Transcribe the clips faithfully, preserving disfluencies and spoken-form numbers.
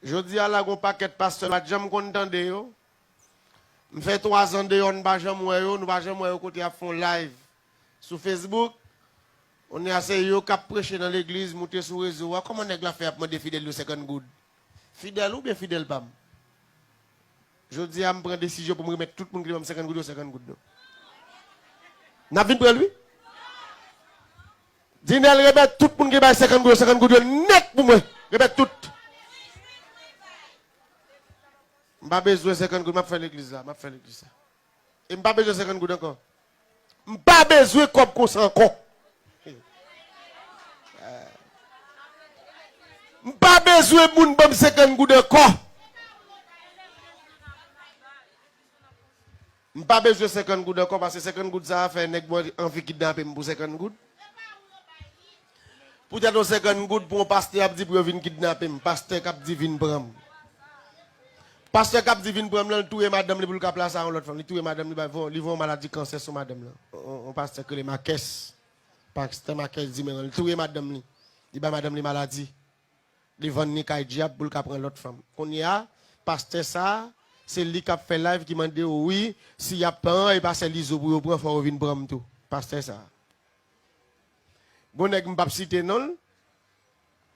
Jodi a la, gon pakèt pastè m pa t janm konn tande yo. M fè twa zan deyò, n pa janm wè yo, nou pa janm wè yo kote y ap fè yon live sou Facebook. Kounye a se yo k ap preche nan legliz, moute sou rezo a. Kòman nèg la fè ap mande fidèl yo senkant goud? Fidèl ou byen fidèl pa m? Jodi a, m pran desizyon pou m remèt tout moun ki te ban m senkant goud yo, senkant goud yo. N ap vin pran l, wi. Dinèl, remèt tout moun ki bay senkant goud yo, senkant goud yo nèt pou mwen. Remèt tout. M pa bezwen senkant goud, m ap fè legliz la, m ap fè legliz la. E m pa bezwen senkant goud ankò. M pa bezwen kòb konsa ankò. M pa bezwen moun ban m senkant goud ankò. M pa bezwen senkant goud ankò, paske senkant goud sa a fè nèg mwen anvi kidnape m pou senkant goud. Poutèt yon senkant goud pou yon pastè ap di pou yo vin kidnape m, pastè k ap di vin pran m. Pastè k ap di vin pran m lan, li touye madanm li pou l ka plase a yon lòt fanm. Li touye madanm li, bay voye, li voye yon maladi kansè sou madanm lan. On, on, on pastè k rele Makès. Pastè Makès di men li touye madanm li. Li bay madanm li maladi. Li vann li kay dyab pou l ka pran lòt fanm. Kounye a, pastè sa a, se li k ap fè live ki mande yo, wi, si y ap pran, e pa sèl Izo pou yo pran, fò yo vin pran m tou. Pastè sa a. Gon nèg m p ap site non l.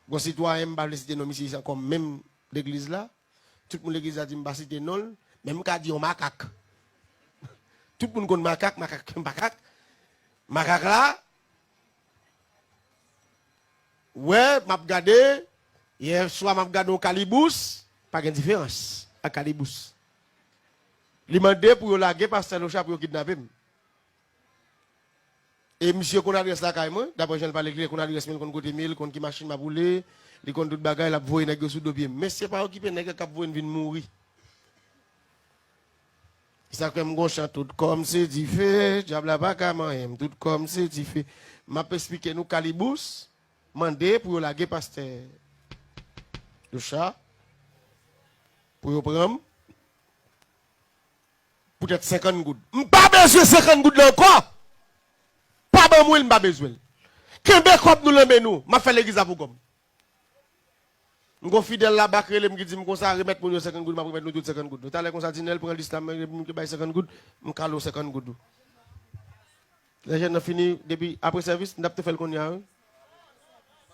Gon sitwayen m pa vle site non misye ankò menm legliz la. Tout moun legliz la di m pa site non l, men m ka di yon makak. Tout moun konn makak, makak, makak. Makak la, wè, m ap gade, yè swa m ap gade yon kalibous, pa gen diferans ak kalibous. Li mande pou yo lage pastè Locha pou yo kidnape m. E misye konn adrès lakay mwen, daprè jan l pale klè, li konn adrès mwen, li konn kote m ye, li konn ki machin m ap woule, li konn tout bagay, l ap voye nèg yo sou do pye m. Mesye pa okipe nèg yo k ap voye n vin mouri. Sa k fè m gon chan, tout kò m se dife, dyab la pa ka manyen m, tout kò m se dife. M ap esplike nou kalibous, mande pou yo lage pastè Locha, pou yo pran m. Poutèt senkant goud. M pa bezwen senkant goud la ankò. Pa ban mwen l, m pa bezwen l. Kenbe kòb nou nan men nou. M ap fè legliz la pou kò m. M gon fidèl la bak rele m ki di m konsa, remèt moun yo senkant goud, m ap remèt nou tout senkant goud. Talè konsa, Dinèl pran lis la, men moun ki bay senkant goud, m kale w senkant goud ou. Lè jèn nan fini, depi apre sèvis, m t ap tou fè l kounye a, wi.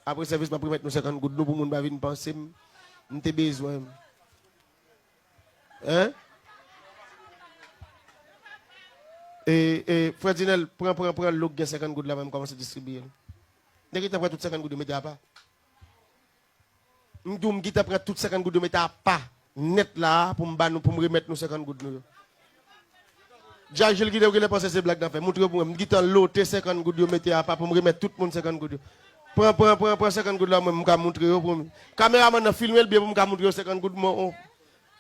Apre sèvis, m ap remèt nou senkant goud nou pou moun pa vin panse m, m te bezwen. Hein? E, e, frè Dinèl, pran, pran, pran lo k gen senkant goud la, ban m kòmanse distribiye l. M te gentan pran tout senkant goud yo mete apa. M di w, m gentan pran tout senkant goud yo mete apa nèt la a pou m ba nou, pou m remèt nou senkant goud nou yo. Djay Jil, kite w genlè panse se blag n ap fè. Montre yo pou mwen. M gentan lote senkant goud yo mete apa pou m remèt tout moun senkant goud yo. Pran, pran, pran, pran senkant goud la, mwen, m ka montre yo pou m. Kameramann nan filme l byen pou m ka montre yo senkant goud mwen.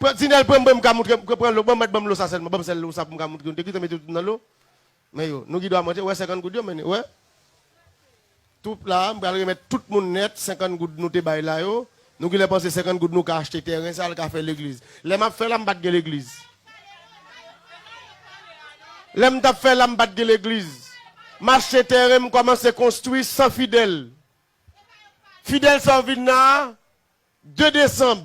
Pran, Dinèl, pran, pran, m ka montre, pran, pran lo, ban m, ban m lo sa sèlman, ban m sèl lo sa pou m ka montre yo. M te gentan mete tout nan lo. Men yo, nou gen dwa manje, wè senkant goud yo, men, wè. Tout la, m pral remèt tout moun nèt senkant goud nou te bay la yo. Nou genlè panse senkant goud nou ka achte tèren, sa l ka fè legliz. Lè m ap fè la, m pa t gen legliz. Lè m t ap fè la, m pa t gen legliz. M achte tèren, m kòmanse konstwi san fidèl. Fidèl sa yo vin la a, de desanm.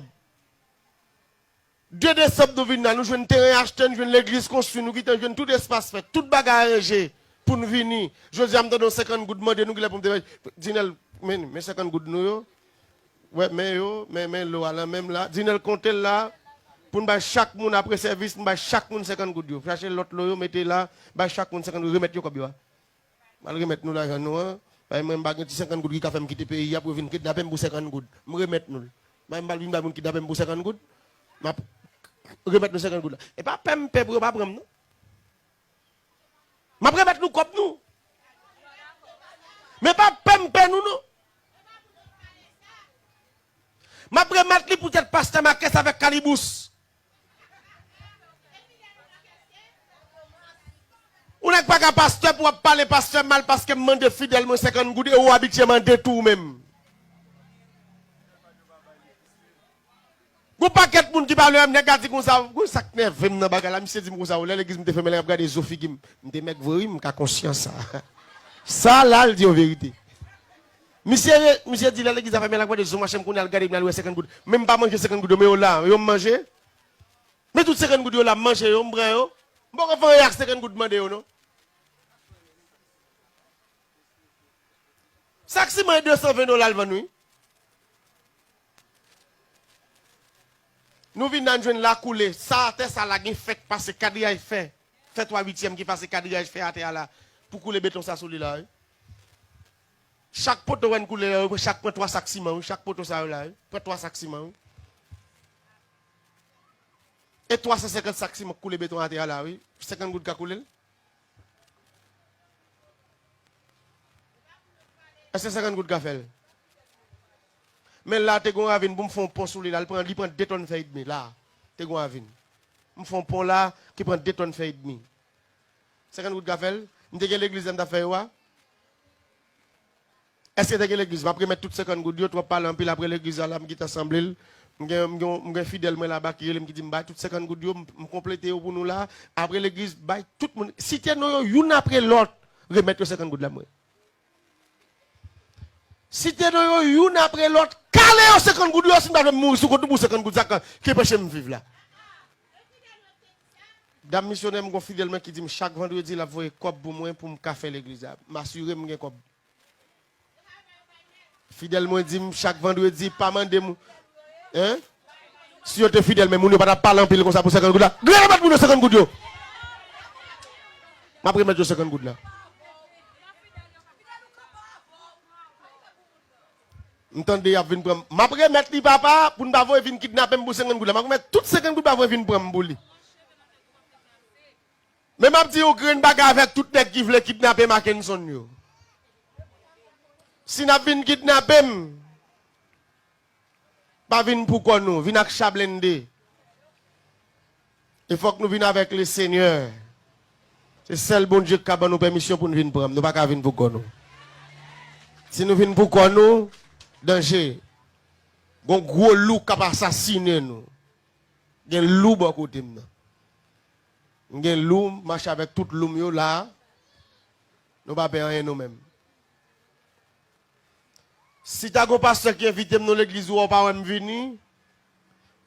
De desanm nou vin la, nou jwenn teren achte, nou jwenn legliz konstwi, nou gentan jwenn tout espas fèt, tout bagay aranje pou n vini. Jodi a, m tande yon senkant goud mande nou, genlè pou m te bay. Dinèl, men, men senkant goud nou yo. Wè, men yo, men, men lo a lan men m la. Dinèl konte l la. Pou n bay chak moun apre sèvis, n bay chak moun senkant goud yo. Chache lòt lo yo, mete la, bay chak moun senkant goud, remèt yo kòb yo a. M al remèt nou lajan nou an. Paske mwen, m pa gen ti senkant goud ki ka fè m kite peyi a pou yo vin kidnape m pou senkant goud. M remèt nou l. Mwen, m pa al vin bay moun kidnape m pou senkant goud. M ap remèt nou senkant goud la. E pa pè m pè pou yo pa pran m, non. M ap remèt nou kòb nou. Men pa pè m pè nou, non. M ap remèt li poutèt pastè Makès avèk Kalibous. Ou nèg pa ka pastè pou w ap pale pastè mal paske m mande fidèl mwen senkant goud e ou abitye mande tou ou menm. Gon pakèt moun ki pale menm nèg la di konsa, gon sa k nève m nan bagay la, misye di m konsa, lè legliz m te fèmen la, y ap gade zo figi m. M te mèg vre wi, m ka konsyan sa. Sa la, l di yon verite. Misye re-, misye di lè legliz la fèmen, l ap gade sou mache m kounye a, l gade m, l al wè senkant goud. Men m pa manje senkant goud yo, men yo la, yo m manje. Men tout senkant goud yo la, m manje yo, m pran yo. M poko fè anyen ak senkant goud mande yo, non. Sak siman e de san ven dola l vann, wi. Nou vin la, n jwenn la koule. Sa atè sa la gen fè k pase kadriyaj fè. Fè twa uityèm ki pase kadriyaj fè atè a la. Pou koule beton sa sou li la, wi. Chak poto wè n koule la, wi, chak pran twa sak siman, wi. Chak poto sa yo la, wi. Pran twa sak siman, wi. E twa san senkant sak siman k koule beton atè a la, wi. Senkant goud ka koule l. Èske senkant goud ka fè l? Men la, te gon ravin pou m fè yon pon sou li la, li pran, li pran de tòn fè edmi la. Te gon ravin. M fè yon pon la ki pran de tòn fè edmi. Senkant goud ka fè l? M te gen legliz la m t ap fè yo a? Èske te gen legliz? M ap remèt tout senkant goud yo, twòp pale anpil, apre legliz la, la, m gentan sanble l. M gen, m gen, m gen fidèl mwen laba ki rele m, ki di m bay tout senkant goud yo, m, m konplete yo pou nou la. Apre legliz, bay tout moun. Site non yo youn apre lòt, remèt yo senkant goud la, mwen. Site non yo youn apre lòt, kale yo senkant goud yo, si m ta vle m mouri sou kont ou pou senkant goud sa k, ki anpeche m viv la. Dam misyonè m gon fidèl mwen ki di m chak vandredi l ap voye kòb pou mwen pou m ka fè legliz la. M asire m gen kòb. Fidèl mwen di m chak vandredi, pa mande m, en? Si yo te fidèl, men moun yo pa t ap pale anpil konsa pou senkant goud la. Remèt moun yo senkant goud yo. M ap remèt yo senkant goud la. M tande y ap vin pran m. M ap remèt li, papa, pou n pa voye vin kidnape m pou senkant goud la. M ap remèt tout senkant goud, pa voye vin pran m pou li. Men m ap di yon grenn bagay avèk tout nèg ki vle kidnape Mackenson yo. Si n ap vin kidnape m, pa vin pou kò nou, vin ak cha blende. E fòk nou vin avèk Lesenyè. Se sèl Bondye k ka ban nou pèmisyon pou n vin pran m. Nou pa ka vin pou kò nou. Si nou vin pou kò nou, danje. Gon gwo lou k ap asasinen nou. Gen lou bò kote m nan. M gen lou, m mache avèk tout lou m yo la. Nou pa pè anyen nou menm. Si ta gon pastè ki envite m nan legliz ou, ou pa wè m vini,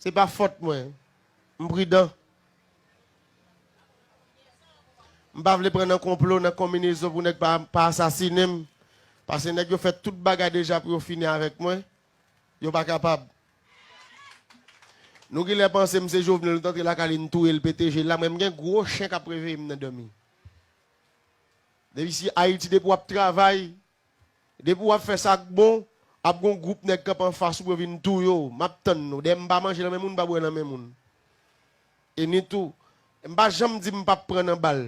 se pa fòt mwen. M pridan. M pa vle pran nan konplo, nan konbinezon pou nèg pa, pa asasinen m. Paske nèg yo fè tout bagay deja pou yo fini avèk mwen. Yo pa kapab. Nou genlè panse m se Jovenel, nou t antre lakay li, n touye l, pete je l la. Mwen, m gen gwo chen k ap reveye m nan dòmi. Depi si Ayiti, depi w ap travay, depi w ap fè sa k bon, ap gon gwoup nèg kanpe anfas ou pou yo vin touye w. M ap tann nou. Dèyè m pa manje nan men moun, m pa bwè nan men moun. E ni tou, m pa janm di m p ap pran nan bal.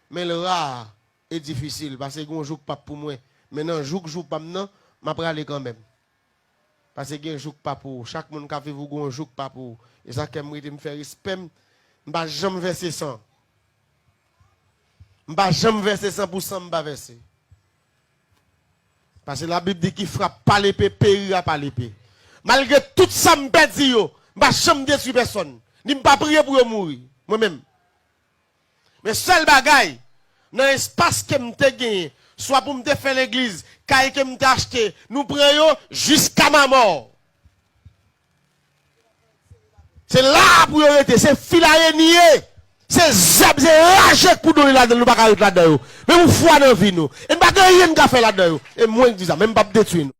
Men l ra e difisil, paske gon jou k p ap pou mwen. Men nan jou k jou pa m nan, m ap rale kanmenm. Paske gen jou k pa pou ou. Chak moun k ap viv ou gon jou k pa pou ou. E sa k fè m rete m fè respè m. M pa janm vèse san. M pa janm vèse san pou san m pa vèse. Paske Labib di, qui frappe par l'épée périra par l'épée. Malgre tout sa m pèdi yo, m pa janm detwi pèsonn. Ni m pa priye pou yo mouri. Mwen menm. Men sèl bagay, nan espas ke m te genyen, swa pou m te fè legliz, kay ke m te achte, nou pran yo jiska ma mort. Se la pou yo rete, se filaye n ye. Se zèb, se raje k pou done ladan l, nou pa ka ret ladan yo. Men pou fwa nan vi nou. E n pa gen anyen n ka fè ladan yo. E mwen k di sa, men m p ap detwi nou.